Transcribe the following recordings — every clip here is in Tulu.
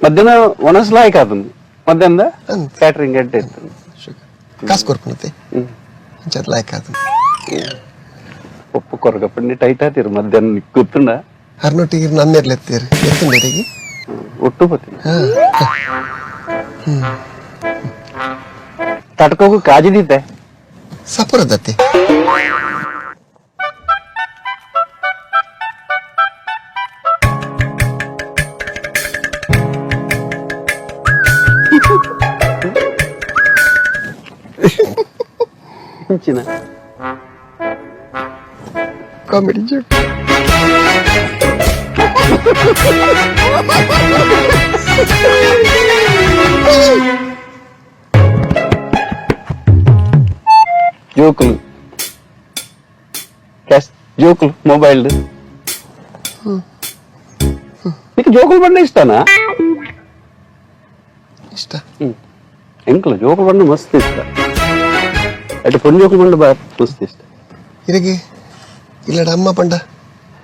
ಮಧ್ಯಾಹ್ನ ಒಣಸ್ ಲಾಯ್ಕ್ ಆತಂದು ಮಧ್ಯಾಹ್ನದ ಕ್ಯಾಟ್ರಿಂಗ್ ಎಡ್ಡೆ ಇತ್ತು. ಕಾಸು ಕೊರ್ಪುನತೆ ಅಂಚದ ಲಾಯ್ಕ್ ಆತಂದು. ಪಪ್ಪು ಕೊರಗ ಪಂಡಿ ಟೈಟ್ ಆತಿರು ಮಧ್ಯಾಹ್ನ ಕೂತುಂಡ. ಅರ್ನೊಟ್ಟಿಗೆ ನಮ್ಮೆರ್ಲ ಎತ್ತೇರು ಎತ್ತುಂಡರಿಗೆ. ಒಟ್ಟು ಬತ್ತೀನಿ ತಟ್ಕೋಗು ಕಾಜಿದಿದ್ದೆ. ಸಪುರದತ್ತೆ. ಇಂಚಿನ ಕಾಮಿಡಿ ಜೋಕ್. ಜೋಕುಲು ಕ್ಯಾಶ್ ಜೋಕುಲು ಮೊಬೈಲ್ నీకు జోకులు బండి ఇస్తానా? ಇಷ್ಟ. ಎಂಕಲ ಜೋಕುలు బండి ಮಸ್ತ್ ಇಷ್ಟ. ಅటు ಪೊನ್ ಜೋಕುలు బండి ಬಾ ಮಸ್ತ್ ಇಷ್ಟ. ಇರಗೆ ಇಲ್ಲಡ ಅಮ್ಮ ಪಂಡ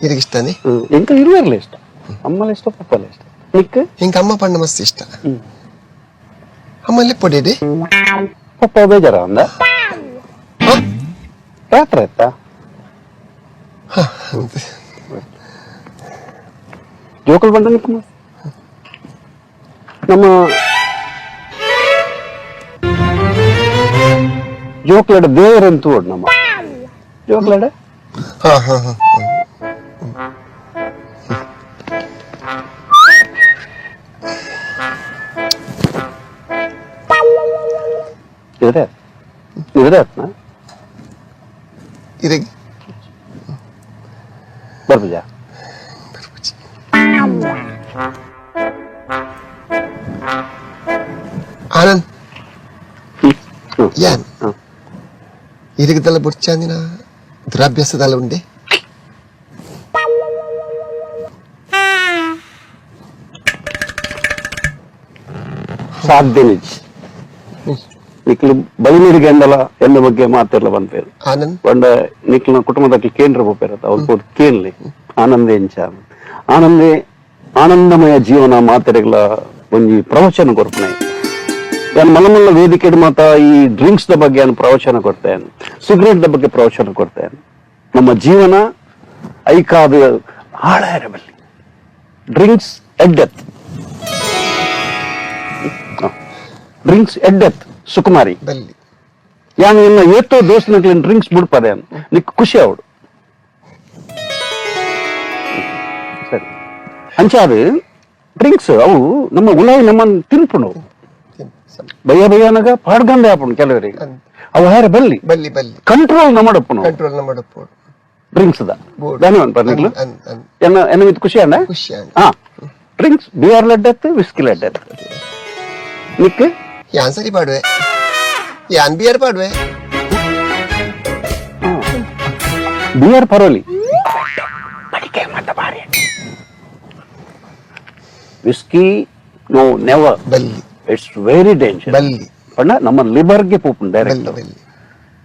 ಇರಗೆ ಇಷ್ಟಾನೆ. ಎಂಕಲ ಇರುವೆರ್ಲ ಇಷ್ಟ, ಅಮ್ಮಲ ಇಷ್ಟ, ಪಪ್ಪಲ ಇಷ್ಟ ನಿಕ್. ಇಂಕ ಅಮ್ಮ ಪಂಡ ಮಸ್ತ್ ಇಷ್ಟ. ಅಮ್ಮಲ್ಲಿ ಪೊಡಿಡೆ. ಪಪ್ಪ ಬೇಜಾರ ಅಂದ ರಾತ್ರಿ ಆಯ್ತಾ? ಜೋಕುಲು ಬಂಡ ನಿಕ್ ಮಸ್ತ್. ನಮ್ಮ ಜೋಕ್ಲಡ ದೇವರಂತ ಓಡ್ ನಮ್ಮ ಜೋಕ್ಲಡ. ಹಾ ಹಾ ಹಾ. ಇದ್ರೆ ಇದ್ರೆ ಆತ್ನ. ಇರಗೆ ಬರ್ಬುಜ. ಆನಂದ್ ಯಾನ್ ಇರಗದಲ್ಲ ಬುಡ್ಚಾಂದಿನ ದುರಾಭ್ಯಾಸದಲ್ಲ ಉಂಡೆ. ಸಾಧ್ಯ ನಿಜ ನಿಕ್ಲು ಬೈನೂರಿಗೆ ಎಂದಲ ಎಂದ ಬಗ್ಗೆ ಮಾತಿರ್ಲ ಬಂದ್ಪೇರು. ಆನಂದ್. ಪಂಡ ನಿಕ್ಲಿನ ಕುಟುಂಬದಕ್ಕೆ ಕೇಂದ್ರ ಪೋಪೇರತ್ತ ಅವ್ರು ಪೋದು ಕೇನ್ಲಿ ಆನಂದೇ ಇಂಚ ಆನಂದೇ ಆನಂದಮಯ ಜೀವನ ಮಾತೆರೆಗಳ ಒಂಜಿ ಪ್ರವಚನ ಕೊರ್ಪುನೆ. ಯಾನ್ ಮಲ್ಲ ಮಲ್ಲ ವೇದಿಕೆ ಮಾತ ಈ ಡ್ರಿಂಕ್ಸ್ the ಬಗ್ಗೆ ನಾನು ಪ್ರವಚನ ಕೊಡ್ತೇನೆ, ಸಿಗರೇಟ್ the ಬಗ್ಗೆ ಪ್ರವಚನ ಕೊಡ್ತೇನೆ. ನಮ್ಮ ಜೀವನ ಐಕಾದ ಹಾಳಾಯಿರಬಲ್ಲಿ ಡ್ರಿಂಕ್ಸ್ ಎಡ್ಡೆತ್, ಡ್ರಿಂಕ್ಸ್ ಎಡ್ಡೆತ್ ಸುಕುಮಾರಿ. ಬಲ್ಲಿ. ಯಾನ್ ಇನ್ನ ಏತೋ ದೋಸ್ತ ಡ್ರಿಂಕ್ಸ್ ಬಿಡ್ಪದೆ ನಿಕ್ ಖುಷಿ ಅವಡು. ಸರಿ, ಅಂಚಾದ ಡ್ರಿಂಕ್ಸ್ ಅವು ನಮ್ಮ ಉಲಾಯಿ ನಮ್ಮನ್ನು ತಿನ್ಪುಣವು. ಭಯ ಭಯಾನಗ ಪಾಡ್ಗಂದೆ ಆಪುಂಡು ಕೆಲವರಿಗೆ. ಅವು ಹಾರೆ ಬಲ್ಲಿ. ಬಲ್ಲಿ ಬಲ್ಲಿ. ಕಂಟ್ರೋಲ್ ನಮ್ಮಡಪ್ಪುನು. ಕಂಟ್ರೋಲ್ ನ ಮಾಡಪ್ಪೋಡು. ಡ್ರಿಂಕ್ಸ್ the ಬೋಡು. ಧನ್ಯವಾದ ಪರ್ನಿಕ್ಲು. ಅನ್ ಅನ್. ಎನ್ನ ಎನ್ನ ವಿತ್ ಖುಷಿ ಅಣ್ಣ. ಖುಷಿ ಅಣ್ಣ. ಹಾ, drinks beer LED ಆಯ್ತು, ವಿಸ್ಕಿ ಲೆಡ್ ಆಯ್ತು ನಿಕ್. ಯಾನ್ ಸರಿ ಪಾಡುವೆ, ಯಾನ್ ಬಿಯರ್ ಪಾಡುವೆ. ಬಿಯರ್ ಪರೋಲಿ ಬಡಿಕೆ ಮತ್ತ ಬಾರಿ. Whisky no, never. ಬಲ್ಲಿ. It's very danger. ಬಲ್ಲಿ. ಪಂಡ ನಮ್ಮ ಲಿವರ್ಗೆ ಪೋಪುಂಡು ಡೈರೆಕ್ಟ್. ಬಲ್ಲಿ ಬಲ್ಲಿ.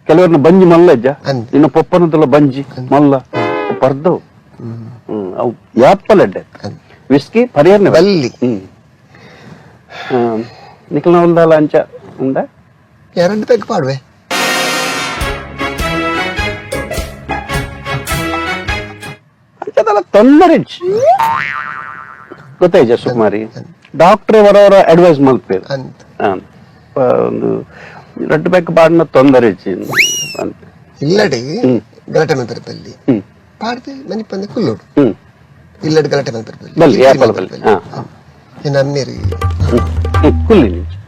ಕೆಲವರನ್ನ ಬಂಜಿ ಮಲ್ಲ ಇಜ್ಜ? ಅಂದ್. ಇನ್ನು ಪೊಪ್ಪನದಲ್ಲ ಬಂಜಿ ಮಲ್ಲ ಪರ್ದವು. ಅವು ಯಾಪಲ್ ಎಡ್ಡೆ. ಅಂದ್. ವಿಸ್ಕಿ ಪರಿಯರ್ನೆ. ಬಲ್ಲಿ. ಹ್ಮ್, ನಿಖಲ್ನ ಹೊಲ್ದಲ್ಲ ಅಂಚ ಉಂಡ. ಯಾರನ್ನು ಪೆಗ್ ಪಾಡುವೆ. ಅಂಚದಲ್ಲ ತೊಂದರೆ ಇಜ್ಜಿ. ಗೊತ್ತಾಯ್ಜ ಸುಕುಮಾರಿ, ಡಾಕ್ಟ್ರೇ ವರವರ ಅಡ್ವೈಸ್ ಮಲ್ಪೇರು. ಅಂತ. ಒಂದು ರಡ್ಡು ಬ್ಯಾಕ್ ಬಾಡಿನ ತೊಂದರೆ ಇಜ್ಜಿ ಅಂತ. ಇಲ್ಲಡಿ ಗಲಾಟೆ ಮಲ್ಪೆರ್ ಬಲ್ಲಿ. ಪಾಡ್ದು ಮನಿಪಂದೆ ಕುಲ್ಲೋಡು. ಇಲ್ಲಡಿ ಗಲಾಟೆ ಮಲ್ಪೆರ್ ಬಲ್ಲಿ. ಬಲ್ಲಿ, ಯಾಪಲ ಬಲ್ಲಿ. ಹಾ. ಏನ್ ಅಮ್ಮೇರಿ. ಹ್ಮ್ ಹ್ಮ್, ಕುಲ್ಲಿ ನಿಂಚು.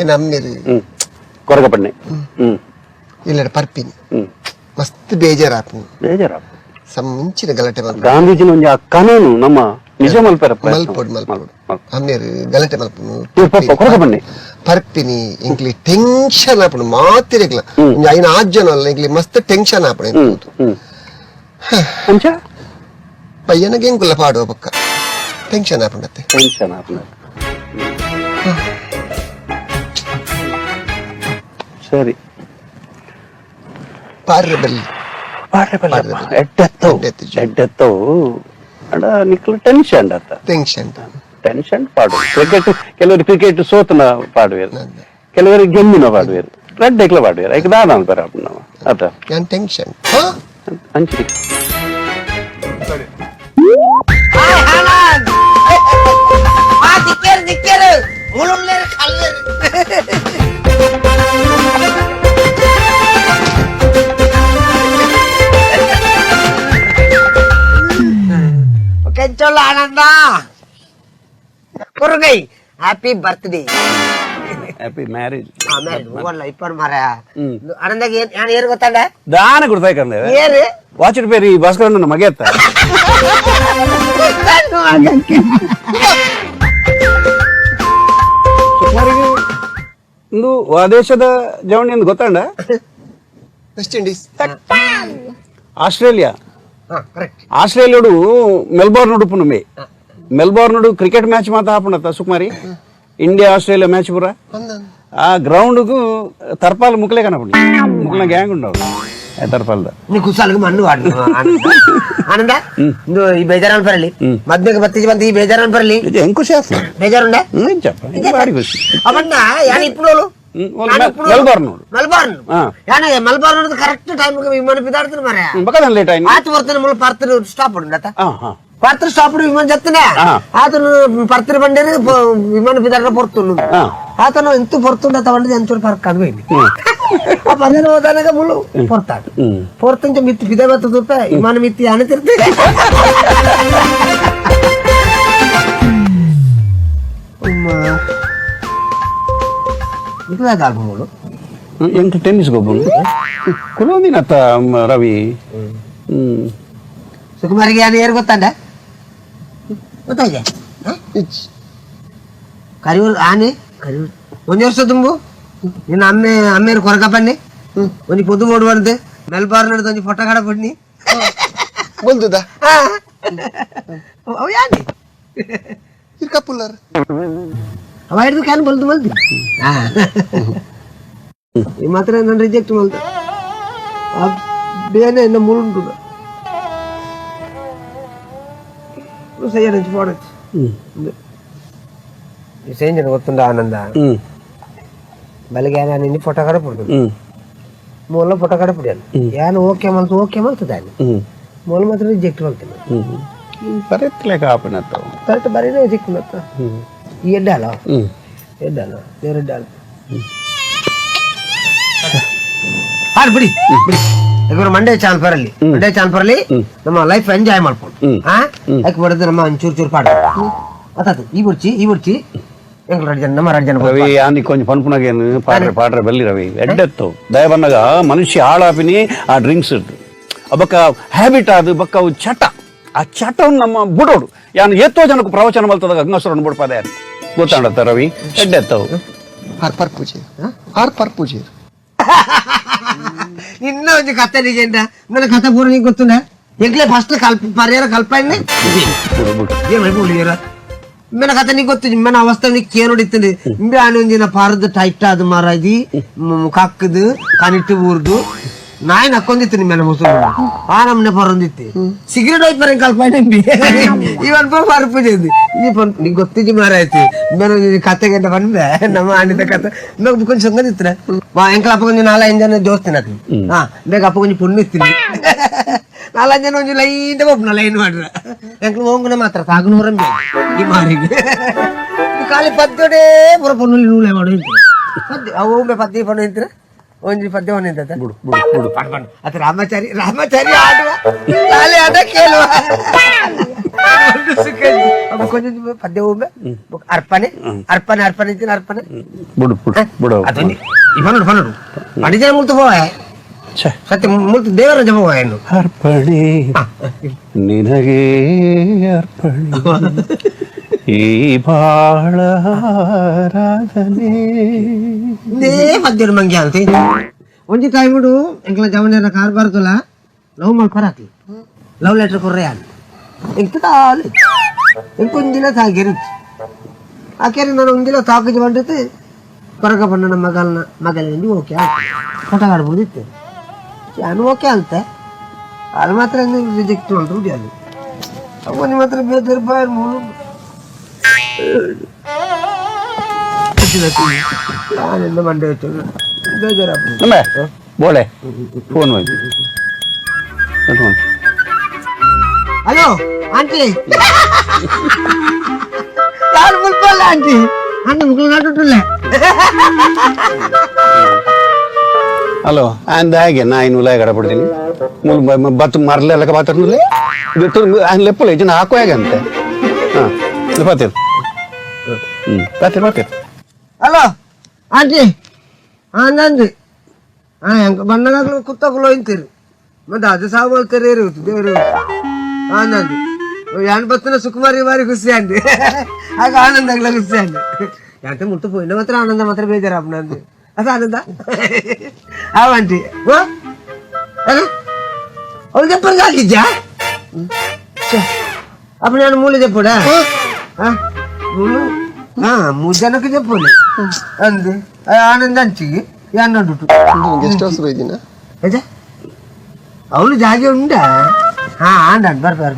ಏನ್ ಅಮ್ಮೇರಿ. ಹ್ಮ್, ಕೊರಗ ಪಣ್ಣೆ. ಹ್ಮ್. ಇಲ್ಲಡ ಪರ್ಪಿನಿ. ಮಸ್ತ್ ಬೇಜಾರಾಪು. ಬೇಜಾರ. ಮುಂಚಿನ ಗಲಾಟೆ ಮಲ್ಪ. ಗಾಂಧೀಜಿನ ಒಂಜಿ ಆ ಕಾನೂನು ನಮ್ಮ ನಿಜ ಮಲ್ಪೆರ ಪ್ರಯತ್ನ. ಮಲ್ಪೋಡು ಮಲ್ಪೋಡು. ಅಮ್ಮೇರು ಗಲಾಟೆ ಮಲ್ಪುನು. ಪಪ್ಪ ಕೊರಗ ಬನ್ನಿ. ಪರ್ಪಿನಿ ಎಂಕ್ಲಿ ಟೆನ್ಷನ್ ಆಪುಂಡು ಮಾತಿರೆಗ್ಲ. ಒಂಜಿ ಐನ ಆಜ್ ಜನ ಅಲ್ಲ, ಎಂಕ್ಲಿ ಮಸ್ತ್ ಟೆನ್ಷನ್ ಆಪುಂಡು ಎಂಕುಲು. ಹ್ಮ್ ಅಂಚ. ಪಯ್ಯನ ಎಂಕುಲ ಪಾಡುವ ಪಕ್ಕ ಟೆನ್ಷನ್ ಆಪುಂಡತ್ತೆ. ಟೆನ್ಷನ್ ಆಪುಂಡು. ಸರಿ. ಪಾರ್ರೆ ಬಲ್ಲಿ. ಪಾಡ್ರೆ ಬಲ್ಲಿ. ಎಡ್ಡೆತ್ತವು. ಎಡ್ಡೆತ್ತು. ಎಡ್ಡೆತ್ತವು. ಅಡ ನಿಕ್ಲು ಟೆನ್ಷನ್ ಅತ್ತ. ಟೆನ್ಷನ್. Tension ಪಾಡು ಕ್ರಿಕೆಟ್. ಕೆಲವರು ಕ್ರಿಕೆಟ್ ಸೋತನ ಪಾಡುವೆರ್, ಕೆಲವರು ಗೆಮ್ಮಿನ ಪಾಡುವೆರ್, ರಡ್ಡ್ ಎಕ್ಲ ಪಾಡುವೆರ್. ಐಕ್ ದಾದ ಅನ್ಪರ ನಾವು ಅತ? ಯಾನ್ ಟೆನ್ಷನ್. ಅಂಚಿ. ಹಾಯ್ ಆನಂದ್. ಆ ದಿಕ್ಕೇರು ದಿಕ್ಕೇರು ಮುಳುಲ್ಲೇರು ಕಲ್ಲೇರು. ಕೆಂಚೊಲ್ಲ ಆನಂದ ಕುರುಗೈ, happy birthday. Happy marriage. ಆಮೇಲೆ ಹೋಗಲ್ಲ ಇಪ್ಪರ್ ಮಾರ. ಆನಂದಾಗ ಏನ್ ನಾನು ಏರು ಗೊತ್ತಾಡ? ದಾನ ಕೊಡ್ತಾಯ್ಕಂದೆ. ಏರು? ವಾಚ್ ಪೇರಿ ಭಾಸ್ಕರಣ್ಣ ಮಗ ಎತ್ತ. ಸುಮಾರಿಗೆ ಒಂದು ದೇಶದ ಜವಣಿ ಎಂದು ಗೊತ್ತಾಂಡ? West Indies. Australia. ಹಾ, ಕರೆಕ್ಟ್. ಆಸ್ಟ್ರೇಲಿಯಾಡು ಮೆಲ್ಬೋರ್ನ್ ಉಡುಪು ನಮ್ಮೆ ಮೆಲ್ಬೋರ್ನ್ ಕ್ರಿಕೆಟ್ ಮ್ಯಾಚ್ ಮಾತ ಹಾಪುಣತ್ತ ಸುಕುಮಾರಿ, India Australia match ಪೂರ. ಆ ಗ್ರೌಂಡ್ಗೂ ತರ್ಪಾಲ್ ಮುಕ್ಲೆ ಕನಪುಂಡಿ, ಮುಕ್ಲ ಗ್ಯಾಂಗ್ ఉండవు ತರ್ಪಾಲ್ದ. ನೀ ಕುಸಾಲ್ಗೆ ಮಣ್ಣು ವಾಡ್ನು ಆನಂದ. ಆನಂದ, ಇಂದು ಈ ಬೇಜಾರ್ ಅನ್ಪರಲಿ ಮದ್ಮೆಗೆ ಬತ್ತಿಜಿ ಬಂತ ಈ ಬೇಜಾರ್ ಅನ್ಪರಲಿ. ಏನ್ ಖುಷಿ ಆಗ್ತದೆ. ಬೇಜಾರುಂಡೆ? చెప్ప, ಭಾರಿ ಖುಷಿ. ಅವನ್ನ ಯಾನ್ ಇಪ್ಪುಡೋಲು? ಮೆಲ್ಬೋರ್ನ್ ನೋಡು. ಮೆಲ್ಬೋರ್ನ್. ಹಾ. ಯಾನ Melbourne correct time ವಿಮಾನ ಬಿದಾಡ್ತೀನಿ ಮರ. ಬಕದನ್ ಲೇಟ್ ಆಯ್ತು. ಆತು ಬರ್ತಾನೆ ಮುಳ್ಳು ಪರ್ತಿನ ಸ್ಟಾಪ್ ಉಂಡತ. ಹಾ ಹಾ. ಪರ್ತಿನ ಸ್ಟಾಪ್ ವಿಮಾನ ಜತ್ತನೆ. ಆತನು ಪರ್ತಿನ ಬಂಡೇರಿ ವಿಮಾನ ಬಿದಾಡ ಪೊರ್ತುಂಡು. ಆತನು ಎಂತು ಪೊರ್ತುಂಡ ತಗೊಂಡಿದ್ದು ಎಂಚೂರು ಪರ್ಕ್ ಅದು. ಆ ಪರ್ಯನ ಹೋದಾನಾಗ ಮುಳ್ಳು ಪೊರ್ತಾಡು. ಪೊರ್ತಂಚ ಮಿತ್ತು ಬಿದೆ ಬರ್ತದ ವಿಮಾನ ಮಿತ್ತಿ ಯಾನ ತಿರ್ತೆ. ಮುಳು. ಎಂತ ಟೆನ್ನಿಸ್ ಗೊಬ್ಬರು ಕುಲೊಂದಿನತ್ತ ರವಿ. ಹ್ಮ್. ಸುಕುಮಾರಿಗೆ ಯಾರು ಏರು ಗೊತ್ತಾಂಡ? ಗೊತ್ತಾಯ್ತೆ? ಕರಿಯೂರು ಆನೆ ಕರಿಯೂರು ಒಂಜಿ ವರ್ಷ ತುಂಬು ನಿನ್ನ ಅಮ್ಮೆ ಅಮ್ಮೇರು ಕೊರಕ ಪನ್ನಿ ಒಂಜಿ ಪೊದು ಬೋಡು ಮೆಲ್ಬಾರ್ನ್ ಒಂಜಿ ಫೋಟೋ ಕಡ ಪಡ್ನಿ. ಬಲ್ದುದ? ಅವು ಯಾನೆ? ಇರ್ಕಪುಲ್ಲರ್. ಅವ ಹಿಡಿದು can ಬಲ್ದು ಬಲ್ದು ಈ ಮಾತ್ರ ನಾನು ರಿಜೆಕ್ಟ್ ಮಲ್ತ. ಆ ಬೇನೆ ಎನ್ನ ಮುಳುಂಟು ಸಯ್ಯ ಫೋನ್. ಸೇಂಜನ ಗೊತ್ತುಂಡ ಆನಂದ? ಬಲಿಗೆ ನಾನು ಫೋಟೋ ಕಡ ಪಡ್ದು. ಮೂಲ ಫೋಟೋ ಕಡ ಪಡಿಯಾನು ಯಾನು ಓಕೆ ಮಲ್ತು, ಓಕೆ ಮಲ್ತದಾನೆ. ಮೂಲ ಮಾತ್ರ ರಿಜೆಕ್ಟ್ ಮಲ್ತೀನಿ. ಬರೆತ್ಲೇಕ ಆಪನತ್ತ. ಕರೆಕ್ಟ್ ಬರೀನೇ ಸಿಕ್ಕುನತ್ತ. ಈ ಎಡ್ಡಾಲ ಎಡ್ಡಾಲ ಎಡ್ಡಾಲ ಹಾಡು ಬಿಡಿ ಬಿಡಿ. ಯಾಕಂದ್ರೆ ಮಂಡೇ ಚಾನ್ಪರಲ್ಲಿ, ಮಂಡೇ ಚಾನ್ಪರಲ್ಲಿ ನಮ್ಮ ಲೈಫ್ ಎಂಜಾಯ್ ಮಾಡ್ಕೊಂಡು. ಹಾ, ಯಾಕೆ ಬರೋದು ನಮ್ಮ ಒಂಚೂರು ಚೂರು ಪಾಡು ಅತ್ತಾತು. ಈ ಬುಡ್ಚಿ ಈ ಬುಡ್ಚಿ ಎಂಗ್ಲ ರಡ್ಜನ ನಮ್ಮ ರಡ್ಜನ. ರವಿ, ಆನಿ ಕೊಂಚ ಪನ್ಪುನಗೇನು ಪಾಡ್ರೆ ಪಾಡ್ರೆ ಬಲ್ಲಿ ರವಿ ಎಡ್ಡೆತ್ತು. ದಯ ಬನ್ನಗ ಮನುಷ್ಯ ಹಾಳಾಪಿನಿ ಆ ಡ್ರಿಂಕ್ಸ್ ಇರ್ತು ಬಕ್ಕ ಹ್ಯಾಬಿಟ್ ಅದು ಬಕ್ಕ ಅವು ಚಟ. ಆ ಚಟವನ್ನು ನಮ್ಮ ಬುಡೋಡು. ಯಾನು ಏತೋ ಜನಕ್ಕೆ ಪ್ರವಚನ ಮಲ್ತದಾಗ ಗಂಗಾಸುರನ್ ಬುಡ್ಪದ ಗೊತ್ತಾಡತ್ತ ರವಿ, ಎಡ್ಡೆತ್ತವು. ಆರ್ ಪರ್ ಪೂಜೆ, ಆರ್ ಪರ್ ಪೂಜೆ. ನಿನ್ನ ಒಂಜಿ ಕತೆ ನಿಜೇಂದ ನನ್ನ ಕತೆ ಪೂರ ನೀ ಗೊತ್ತುಂಡ? ಎಂಕ್ಲೆ ಫಸ್ಟ್ ಕಲ್ಪ ಪರಿಹಾರ ಕಲ್ಪನೆ. ಬಿಡು ಬಿಡು. ಏನು ಮೆನ ಕತೆ ನೀ ಗೊತ್ತು, ಮೆನ ಅವಸ್ಥೆ ನೀ ಕೇನುಡಿತ್ತಂದು ಇಂಬೆ ಆನೆ ಒಂಜಿನ ಪಾರದ ಟೈಟ್ ಅದು ಮಾರಾಜಿ ಕಕ್ಕದು ಕನಿಟ್ಟು ಊರ್ದು ನಾಯಿ ನಕ್ಕೊಂದಿತ್ತು. ನಿಮ್ಮ ಮುಸುರು ಆ ನಮ್ನೆ ಪರೊಂದಿತ್ತು ಸಿಗರೇಟ್ ಹೋಯ್ತು ಬರ ಕಲ್ಪನೆ. ಇವನ್ ಪರ್ಪು ಈ ಪನ್ ನಿಂಗೆ ಗೊತ್ತಿಜ್ಜಿ ಮಾರಾಯ್ತಿ. ಮೇನ ಕತೆ ಗಂಟೆ ಬಂದೆ ನಮ್ಮ ಆನಿದ ಕತೆ ಬೇಗ కొంచెం ಸಂಗದಿತ್ತು ಬಾ. ಎಂಕಲ ಅಪ್ಪ ಕೊಂಚ ನಾಲೈದು ಜನ ದೋಸ್ತಿನ. ಹಾ, ಬೇಗ ಅಪ್ಪ ಕೊಂಚ ಪುಣ್ಯ ಇತ್ತೀನಿ. ನಾಲ್ಕು ಜನ ಒಂಜಿ ಲೈನ್ ಒಬ್ಬನ ಲೈನ್ ಮಾಡ್ರ ಎಂಕಲು ಹೋಗುನ ಮಾತ್ರ ತಾಗುನೂರ ಈ ಮಾರಿಗೆ ಖಾಲಿ ಪದ್ಯೋಡೇ ಪುರ ಪೊನ್ನುಲಿ ನೂಲೆ ಮಾಡು ಇಂತ ಪದ್ಯ ಅವು ಒಮ್ಮೆ ಪದ್ಯ ಪಣ್ಣು ಇಂತ್ರ ಒಂಜಿ ಪದ್ಯ ಒಂದು ಇಂತ. ಬಿಡು ಬಿಡು ಬಿಡು. ಪಣ್ ಪಣ್ ಅತ ರಾಮಾಚಾರಿ ರಾಮಾಚಾರಿ ಆಡುವ ಲಾಲೆ ಆಡ ಕೇಳುವ ಒಂದು ಸುಖ ಇತ್ತು. ಅಪ್ಪ ಕೊಂಚ ಪದ್ಯ ಒಮ್ಮೆ ಅರ್ಪಣೆ ಅರ್ಪಣೆ ಅರ್ಪಣೆ ಇದ್ದೀನಿ ಅರ್ಪಣೆ. ಬಿಡು ಬಿಡು ಬಿಡು. ಅದೊಂದು ಈ ಪನ್ನಡು ಪನ್ನಡು ಪಂಡಿಜನ ಮುಲ್ತು ಹೋಯ. ಛೆ. ಸತ್ಯ ಮುಲ್ತು ದೇವರ ಜಪ ಹೋಯ ಇನ್ನು. ಅರ್ಪಣೆ ನಿನಗೆ ಅರ್ಪಣೆ ಈ ಬಾಳ ಆರಾಧನೆ. ಇದೇ ಪದ್ಯಡು ಮಂಗೆ ಅಂತ ಒಂಜಿ ಟೈముಡು ಎಂಕ್ಲ ಜವನೇರ ಕಾರ್ ಬಾರ್ದುಲ ಲವ್ ಮಲ್ಪರ ಹಾಕ್ಲಿ ಲವ್ ಲೆಟರ್ ಕೊರ್ರೆ ಯಾನ್ ಎಂಕ್ ತಾಲೆ ಎಂಕ್ ಒಂದಿನ ತಾಗಿರು ಆಕೆರೆ ನಾನು ಒಂದಿನ ತಾಕಿಜಿ ಬಂದಿತ್ತು ಕೊರಕ ಬಣ್ಣ ನಮ್ಮ ಮಗಲ್ನ ಮಗಲಿಂದ ಓಕೆ ಫೋಟೋ ಆಡ್ಬೋದಿತ್ತು ನಾನು ಓಕೆ ಅಂತ. ಅದು ಮಾತ್ರ ರಿಜೆಕ್ಟ್ ಮಾಡ್ರು ಅದು ಅವನು ಮಾತ್ರ ಬೇಜಾರು ಬಾಯ್ ಮೂರು. ಆನಂದ ಮಂಡೆ ಬೇಜಾರಪ್ಪ. ನಮ್ಮ ಬೋಳೆ ಫೋನ್ ಹೋಗಿ. ಹಲೋ ಆಂಟಿ, ಯಾರು ಮುಲ್ಪಲ್ಲ ಆಂಟಿ? ಅಣ್ಣ ಮುಗ್ಲು ನಾಟುಲ್ಲ. ಹಲೋ, ಅಂದ ಹಾಗೆ ನಾ ಇನ್ನು ಉಲಾಯ ಗಡಪಡ್ತೀನಿ. ಮುಲ್ ಬತ್ತು ಮರಲೆಲ್ಲ ಬಾತ್ರನುಲೆ ఆయన ಲೆಪ್ಪಲೆ ಜನ ಹಾಕೋ ಹೇಗೆ ಅಂತೆ. ಹಾಂ, ಬಾತೀರ್. ಹ್ಞೂ, ಬಾತೀರ್ ಬಾತೀರ್. ಹಲೋ ಆಂಟಿ, ಹಾಂ ನಂದು ಹಾಂ ಹೆಂಗೆ ಬಣ್ಣದಾಗಲೂ ಕುತ್ತಕುಲು ಇಂತೀರಿ. ಮತ್ತೆ ಅದು ಸಾಮಾನು ಇರುತ್ತೆ ದೇವರು. ಹಾಂ, ನಂದು ಯಾನ್ ಬತ್ತಿನ ಸುಕುಮಾರಿ ಬಾರಿ ಖುಷಿ ಆಂಟಿ. ಆಗ ಆನಂದ ಆಗ್ಲ ಖುಷಿ ಆಂಟಿ. ಯಾಕೆ ಮುಟ್ಟು ಪೋಯಿನ ಮಾತ್ರ ಆನಂದ ಮಾತ್ರ ಬೇಜಾರಪ್ಪ ನಂದು ಅದು ಆನಂದ. ಆ ಆಂಟಿ, ಓ ಅವಳು చెప్పరు కాకిచ్చా. అప్పుడు నేను మూలు చెప్పుడా? మూలు మూడు ಜನಕ್ಕೆ చెప్పు ಅಂದು ಆನಂದ ಅಂಚಿಗೆ ಅನ್ನ. ಗೆಸ್ಟ್ ಹೌಸ್ ಹೋಯ್ದಿನ? ಅದೇ ಅವಳು ಜಾಗೆ ಉಂಡಾ? ಹಾ, ಆಂಡ ಬರ್ ಬರ್.